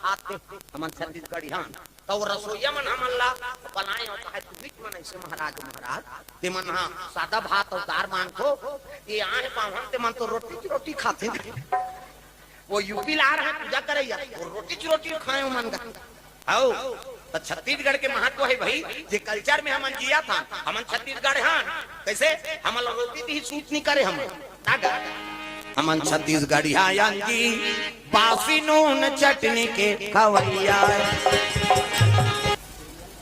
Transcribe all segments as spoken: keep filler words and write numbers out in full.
आते, हमन छत्तीसगढ़िया हन। त वो रसोइया मन हमन ला बनाए अउ कहे, "तू बीच मन ऐसे महाराज, महाराज, ते मन हा सादा भात अउ दार मांगथो, ये आए पावन ते मन तो रोटी च रोटी खाथे।" वो यूपी ला रहे पूजा करैया, वो रोटी च रोटी खाए मन गा। हव, त छत्तीसगढ़ के महत्व हे भाई, जे culture में हमन जिया थन, हमन छत्तीसगढ़ हन, कैसे हमन ला रोटी भी सूट नहीं करे हमन। तागा, हमन छत्तीसगढ़िया हन जी, बासी नून चटनी के खवैया।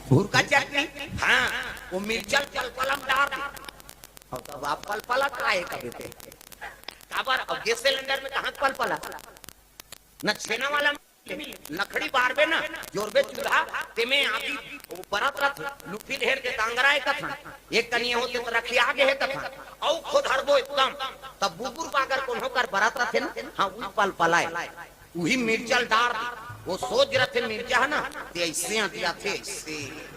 भुरका चटनी, हाँ, वो मिर्चा ल पलपला म डार दे। अब तो आप पलपला खाए कभी ते। काबर, अब गैस सिलेंडर में कहाँ पलपला? न छेना वाला मिले, लकड़ी बारबे ना, जोरबे चूल्हा, तेमे आगी, वो बरत रथे, लुफी ढेर के कांगरा हे कथन, एक कनिया होते त रखिया गे हे कथन, अउ खोधरबो एकदम, तब बुबुर बागर कोनो कर बरत रथे ना, हाँ, उही पलपलाए, उही मिर्चा ल डार दे, वो सोज रथे मिर्चा हे ना, ते ऐसे अंटियाथे, ऐसे।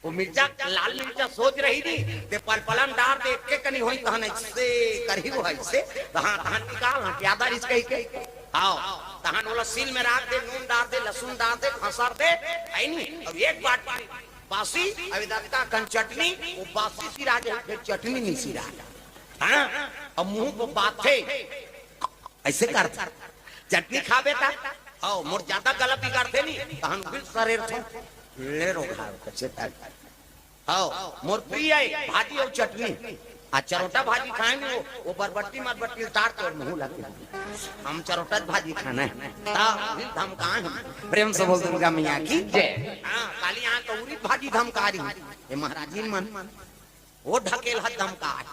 वो मिर्चा, लाल मिर्चा सोज रही नी, ते पलपला म डार दे, एके कनी होई तहन ऐसे करही वो ऐसे, तहाँ, तहाँ निकाल, हाँ, ज्यादा रिस कही के। हाँ, तहाँ ओला सील में राख दे, नून डार दे, लहसुन डार दे, खसर दे, है नी? अउ एक बाटी बासी, अउ दतका कन चटनी, वो बासी सिरा जाही, फेर चटनी नहीं सिरा। हाँ, अब मुंह को बाथे, ऐसे कर। चटनी खाबे ता? हव, मोर ज्यादा गला बिगाड़थे नी, तहन बिल सरेर थे। ले रो घाव, कच्चे ताल। हव, मोर प्रिय हे भाजी अउ चटनी। आ चरोटा भाजी खाए नी, वो, वो बरबट्टी मरबट्टी उतार तोर मुंह लगे। हम चरोटा भाजी खाना हे। ता बिल धमकाए हम। प्रेम से बोल दुर्गा मैया की जय। हाँ, काली यहाँ कौरी भाजी धमका रही। ये महाराजी मन। वो ढकेल हत धमका।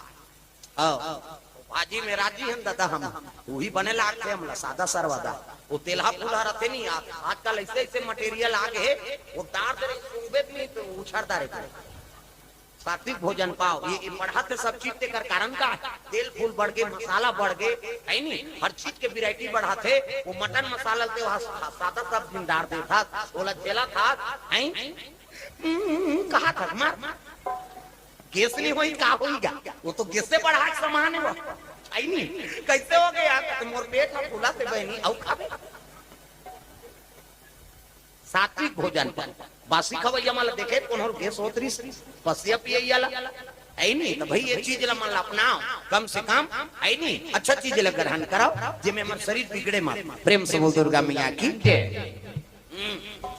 हव, भाजी में राजी हन ददा हम, उही बने लागथे हमला सादा सरवादा। वो तेलहा फूल ह रथे नी, आ-, आजकल ऐसे ऐसे material आ गे हे, वो डार दे रही, सुनबे भी नहीं तो उछार डारे करे। सात्विक भोजन पाओ, ये, ये बढ़त हे सब चीज, तेकर कारण का? तेल फूल बढ़ गे, मसाला बढ़ गे, है नी? हर चीज के variety बढ़त हे, वो मटन मसाला ते वहाँ सा-, सादा सब दिन डार देथस, ओला चला था, हैं? हम्म, कहा था, मार। गैस नहीं होई, का होई गा? वो तो गैस से बढ़ा के सामान हे वो। आई नहीं, कैसे हो गया? तो मोर पेट ह फूला थे बहनी, अउ खाबे। सात्विक भोजन पर बासी खवैया मन ला देखे, कोनो गैस होत रिस, पसिया पियैया ला। आई नहीं, तो भाई ये चीज ला मन ला अपनाओ, कम से कम, आई नहीं, अच्छा चीज ला ग्रहण कराओ, जेमे हमर शरीर बिगड़े मत। प्रेम से बोल दुर्गा मैया की जय। हम्म।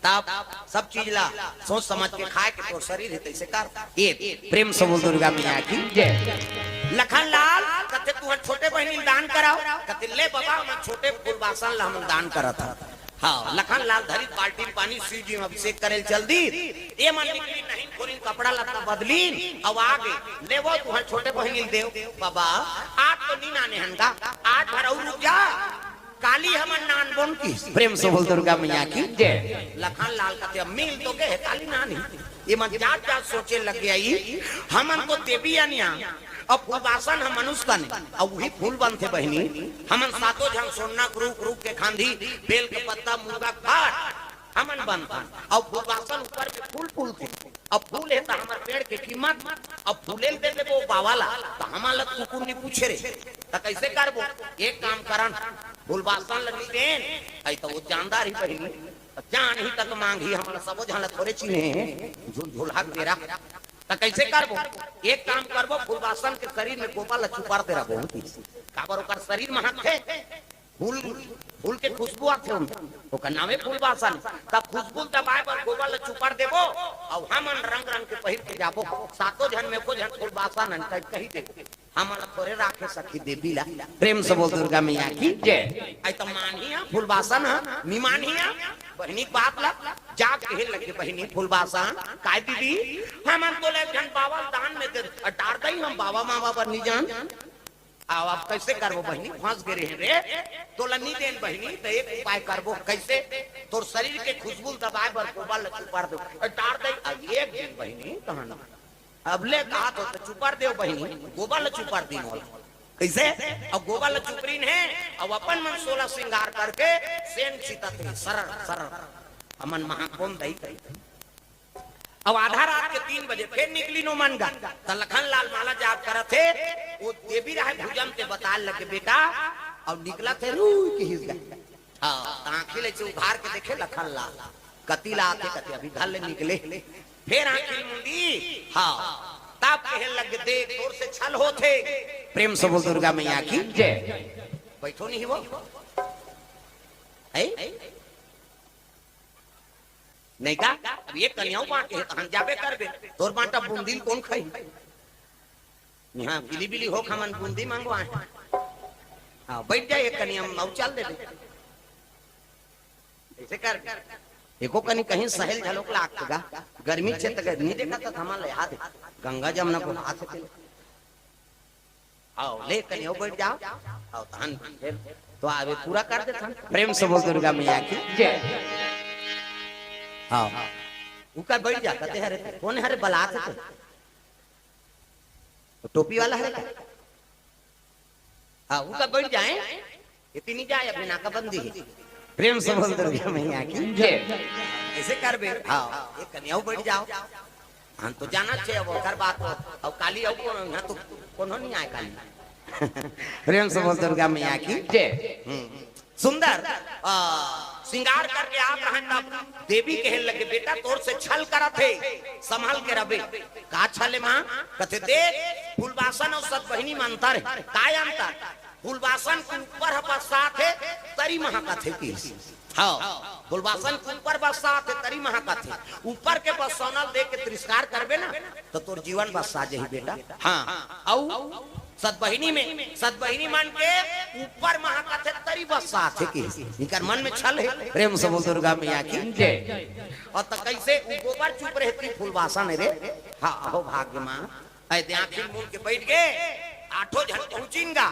तब सब चीज ला सोच समझ के खाए के तोर शरीर हे तैसे कर। ए, प्रेम से बोल दुर्गा मैया की जय। लखन लाल कथे, "तुहर छोटे बहिनी ल दान कराओ।" कथे, "ले बाबा, हमन छोटे फूलबासन ला हमन दान करत हन।" हाँ, लखन लाल धरी बाल्टी म पानी, शिव जी म अभिषेक करे ल चल दी। ए मन निकली नहीं खोरी कपड़ा लत्ता बदली, अउ आगे, "ले वो तुहर छोटे बहिनी ल देव।" बाबा, आज तो नी नाने हन गा, आज भर अउ रुक जा। काली हमन नानबोन की। प्रेम से बोल दुर्गा मैया की जय। लखन लाल कथे, "अब मिल तो गे हे, काली नान ही।" ये मन जात जात सोचे लग गया, "ई हमन तो देवी अनिया, अब फूलबासन हम मनुष्य तने, अब वही फूल बनथे बहिनी। हमन सातों झन सोना के रूख, रूख के खांधी, बेल के पत्ता, मुनगा के काट, हमन बनथन, अब फूलबासन ऊपर के फूल फूलथे।" अब फूल हे त हमर पेड़ के कीमत, अब फूले ल दे देबो बाबा ला, त हमन ला कुकुर नी पूछे रे। त कैसे करबो? एक काम करन, फूलबासन ल नी देन, अई त वो जानदार ही बहिनी, त जान ही तक मांग ही, हमन ला सबो झन ला थोरे चिन्हे, झुलझुलहा के बेरा। त कैसे करबो? एक काम करबो, फूलबासन के शरीर में गोबर ला चुपर दे रहो। काबर ओकर शरीर महकथे, फूल, फूल के खुशबू आथे ओमा, ओकर नामे फूलबासन। त खुशबू ल दबाए बर गोबर ल चुपर देबो, अउ हमन रंग रंग के पहिर के जाबो, सातों झन में एको झन फूलबासन हन कहि, कहि देबो, हमन ल थोरे राखे सकही देवी ला। प्रेम से बोल दुर्गा मैया की जय। अई त मानही हा फूलबासन हा, नी मानही हा बहिनी के बात ला, जाग कहे लगे, "बहिनी फूलबासन, काय दीदी, हमन तो ले एक झन बाबा ल दान में दे, डार दई हम बाबा मामा बर नी जान।" अब, अब कैसे करबो बहिनी, फंस गे रेहे रे, तोला नी देन बहिनी, त एक उपाय करबो, कैसे? तोर शरीर के खुशबू ल दबाए बर गोबर ल चुपर देबो, डार दई, अब एक दिन बहिनी, तहन अब ले कहा तो, त चुपर देव बहिनी, गोबर ल चुपर दिन होला। कैसे? अब गोबर ल चुपरिन हे, अब अपन मन सोलह श्रृंगार करके सेन छितत हे, सरर, सरर, हमन महाकोन दई कही। अब आधा रात के तीन बजे फेर निकलिन ओमन गा, त लखन लाल माला जाप करत हे, वो देवी राय भुजन ते बताए लगे, "बेटा," अउ निकलत हे, रुई के हिस गा। हाँ, त आँखी ले उघार के देखे लखन लाल, कति ला आथे, कति अभी घर ले निकले, फेर आँखी मुंदी। हाँ, तब कहे लग, देख तोर से छल होथे। प्रेम से बोल दुर्गा मैया की जय। बैठो नहीं वो, है? नहीं का? अब एक कनियाऊ बाँटे हे, तहन जाबे करबे। तोर बाँटा बूंदी ल कोन खाही? यहाँ बिली बिली होक हमन बूंदी मांगो आए। हाँ, बैठ जाए एक कनिया, हम अउ चल देबे। ऐसे कर, एको कनी कहीं सहेल झलोक लागत गा। गर्मी क्षेत्र के नहीं देखा तो थमा ले हाथ। गंगा जमुना को हाथ से आओ, ले कनी अउ बैठ जाओ। आओ, तहन फिर तो आवे पूरा कर देथन। प्रेम से बोल दुर्गा मैया की जय। हाँ, उका बैठ जा, कते हरे ते? कोन हरे बलात हे ते? तो टोपी वाला हरे का? हाँ, उका बैठ जाए, इतनी जाए, अभी नाकाबंदी है। प्रेम से बोल दुर्गा मैया की जय। ऐसे करबे, हाँ, एक कनी अउ बैठ जाओ। हम तो जाना छे अब ओकर बात हो। अब काली अउ कोनो, यहाँ तो कोनो नहीं आए काली। प्रेम से बोल दुर्गा मैया की जय। हम्म। सुंदर, आ, श्रृंगार करके आप रहन तब देवी कहे लगे, "बेटा तोर से छल करत हे, संभल के रबे।" "का छल हे माँ?" कथे, "देख, फूलबासन अउ सतबहिनी में अंतर हे।" "काय अंतर?" "फूलबासन के ऊपर ह बस्सात हे, तरी महकत हे।" किस हाँ, फूलबासन के ऊपर बस्सात हे, तरी महकत हे। ऊपर के बस्सौनल देख के तिरस्कार करबे ना, तो तोर जीवन बस्सा जही बेटा। हाँ, अउ सतबहिनी में, सतबहिनी मन के ऊपर महकत हे, तरी बस्सात हे कि इकर मन में छल हे। प्रेम से बोल दुर्गा मैया की जय। अउ त कैसे उ गोबर चुप रहती फूलबासन रे। हाँ, अहो भाग्य माँ। ऐ दे आँखी मूंद के बैठ गे, आठो झन पहुँचिन गा।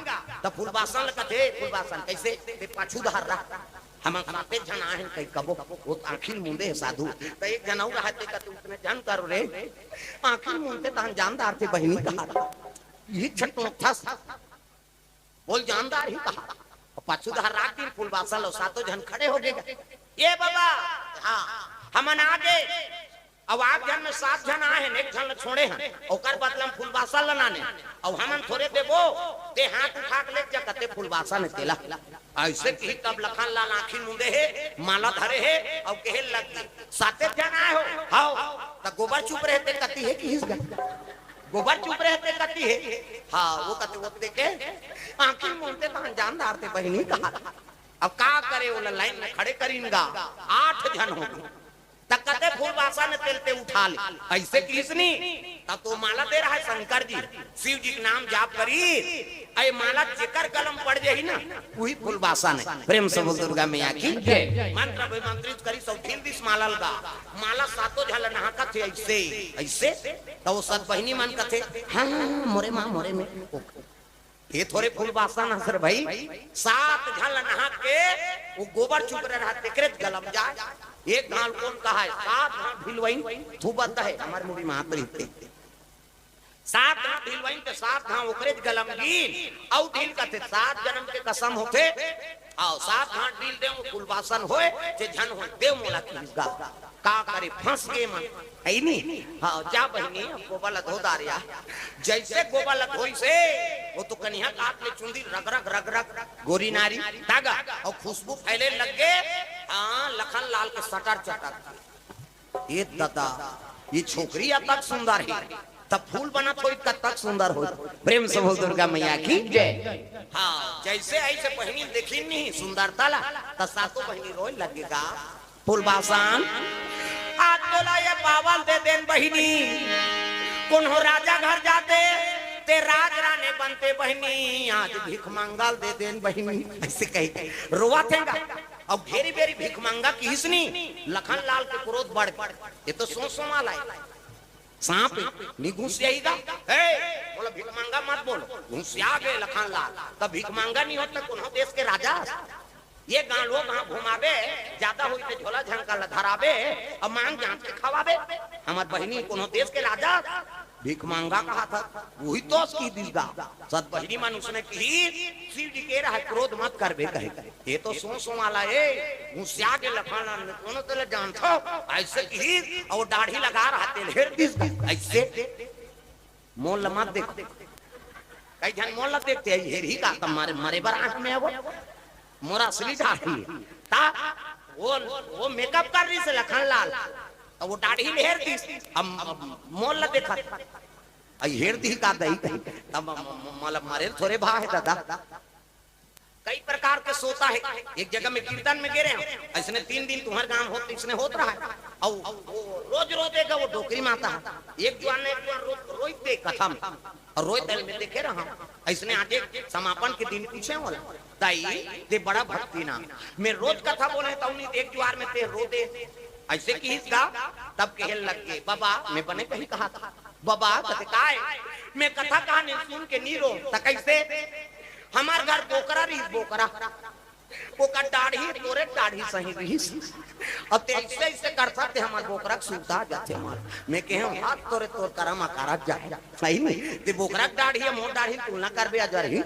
त फूलबासन ल कथे, फूलबासन कैसे? ते पाछू डहर रह। हमन साते झन आए हन कहि कबो, वो त आँखी मूंदे हे साधु। त एक झन अउ रहते कथे, "उतने झन करो रे, आँखी मूंदते तहन जान डारते बहिनी कहा।" यही छटोक थस। बोल जान डारही कहा। अउ पाछू डहर राख दिन फूलबासन ल, सातो झन खड़े हो गे। "ए बाबा, हाँ, हमन आ गे।" अब आप झन में सात झन आए हन, एक झन ल छोड़े हन, ओकर बदला में फूलबासन ल लाने। अब हमन थोरे देबो, ते हाथ उठा के ले जा, कते फूलबासन हे तेला। ऐसे किही तब लखन लाल आँखी मूंदे हे, माला धरे हे, अउ कहे लग गे, "साते झन आए हो?" "हव।" "त गोबर चुप रहते कती हे किहिस गा?" "गोबर चुप रहते कती हे?" "हाँ, वो कते ओते के आँखी मूंदते तहन जान डारते बहिनी कहा।" अब का करे, ओला लाइन में खड़े करिन गा, आठ झन हो गे। त कते फूलबासन तेल ते उठा ले। ऐसे किहिस नी, तब तो माला दे रहा है शंकर जी, शिव जी के नाम जाप करी, ऐ माला जेकर गलम पड़ जाही ना, वही फूलबासन हे। प्रेम से बोल दुर्गा मैया की जय। मंत्र अभिमंत्रित करी, सब ढील दिस माला लगा, माला सातों झन ल नहाकत हे ऐसे, ऐसे। त वो सत बहिनी मन कथे, "हाँ, हाँ, हाँ, मोरे माँ, मोरे में।" ये थोरे फूलबासन हस रे भाई, सात झन ल नहा के वो गोबर चुपरे रहा, तेकरे गलम जाए। एक घाल कोन कहा है, सात घाल ढिलवइन धुबत है, हमर मुड़ी मात रहिते। सात घाल ढिलवइन ते सात घाल ओकरे गलम गीन, अउ ढील कथे, सात जनम के कसम होथे, अउ सात घाल ढील देव, फूलबासन होय, जे झन होय, देव मोला किहिस गा। का करे, फंस गे मन, है नी? हाँ, जा बहिनी, अब गोबर ल धो डार या। जैसे गोबर ल धोइस, वो तो कनिहा काट ले चुंदी रग रग रग रग, गोरी नारी, तागा, अउ खुशबू फैले लग गे, हाँ, लखन लाल के सटर चटर। ये दादा, ये छोकरी अतक सुंदर हे, त फूल बनत होई, कतक सुंदर होई। प्रेम से बोल दुर्गा मैया की जय। हाँ, जैसे ऐसे बहिनी देखिन नहीं सुंदरता ला, त सातों बहिनी रोय लगे गा। फूलबासन, आज तोला ये पावल दे देन बहिनी, कोनो राजा घर जाते, ते राज रानी बनते बहिनी, आज भिखमंगा ल दे देन बहिनी। ऐसे कहि के रोवत हे गा। अब घेरी बेरी भिखमंगा किहिस नी, लखन लाल के क्रोध बढ़ गे। ये तो सोच सोमाला हे। सांप नी घुसियाही गा। ए, बोला भिखमंगा मत बोलो। घुसिया गे लखन लाल। त भिखमंगा नहीं होता कोनो देश के राजा। ये गांव वो गांव घुमाबे, ज्यादा होई ते झोला झंका ल धराबे, अउ मांग जांच के खवाबे। हमर बहिनी कोनो देश के राजा, भिखमंगा कहा था, वही दोष किहि दिस गा। सत बहिनी मन उसने किहिस, शिव जी के रहा क्रोध मत करबे कहे। ये तो सोच सोमाला हे, घुसिया गे लखन लाल, कोनो तेला जानथो, ऐसे किहिस, अउ दाढ़ी लगा रहा तेल हेर दिस गा, ऐसे। मोल ल मत देखो। कई झन मोल ल देखते हैं, हेरही का त मरे, मरे बर आंख में आवो। मोर असली डाढ़ी। त वो, वो मेकअप कर रहिस लखन लाल, त वो डाढ़ी ल हेर दिस। अब, अब मोर ल देखत, अई हेर दिही का दई, दई। तब म-, म-, मतलब मरे ल थोरे भा हे दादा। कई प्रकार के सोता हे। एक जगह में कीर्तन में गे रहेंव, अइसने तीन दिन तुम्हर गांव होत, अइसने होत रहा हे। अउ वो रोज रो देगा वो डोकरी माता हे। एक जुवार न एक जुवार रोज रोई दे कथा म। अउ रोई तल में देखे रहा। अइसने आज एक समापन के दिन पूछेंव ओला, दाई, ते बड़ा भक्ति ना, मैं रोज कथा बोलेंव तब नहीं, एक जुवार में ते रो दे, अइसे किहिस गा। तब कहे लग गे, बबा, मैं बने कही कहा था, बबा, कथे, "काय?" मैं कथा कहानी सुन के नी रो, त कइसे? हमर घर बोकरा रहिस, बोकरा। ओकर डाढ़ी तोरे डाढ़ी सही रहिस। अब ते अइसे, अइसे करथा, ते हमर बोकरा के सुरता आ जाथे हमर। मैं कहेंव, "हाथ तोरे तोर करा म करत जाय।" सही नहीं? ते बोकरा के डाढ़ी, मोर डाढ़ी तुलना करबे आ जा रही।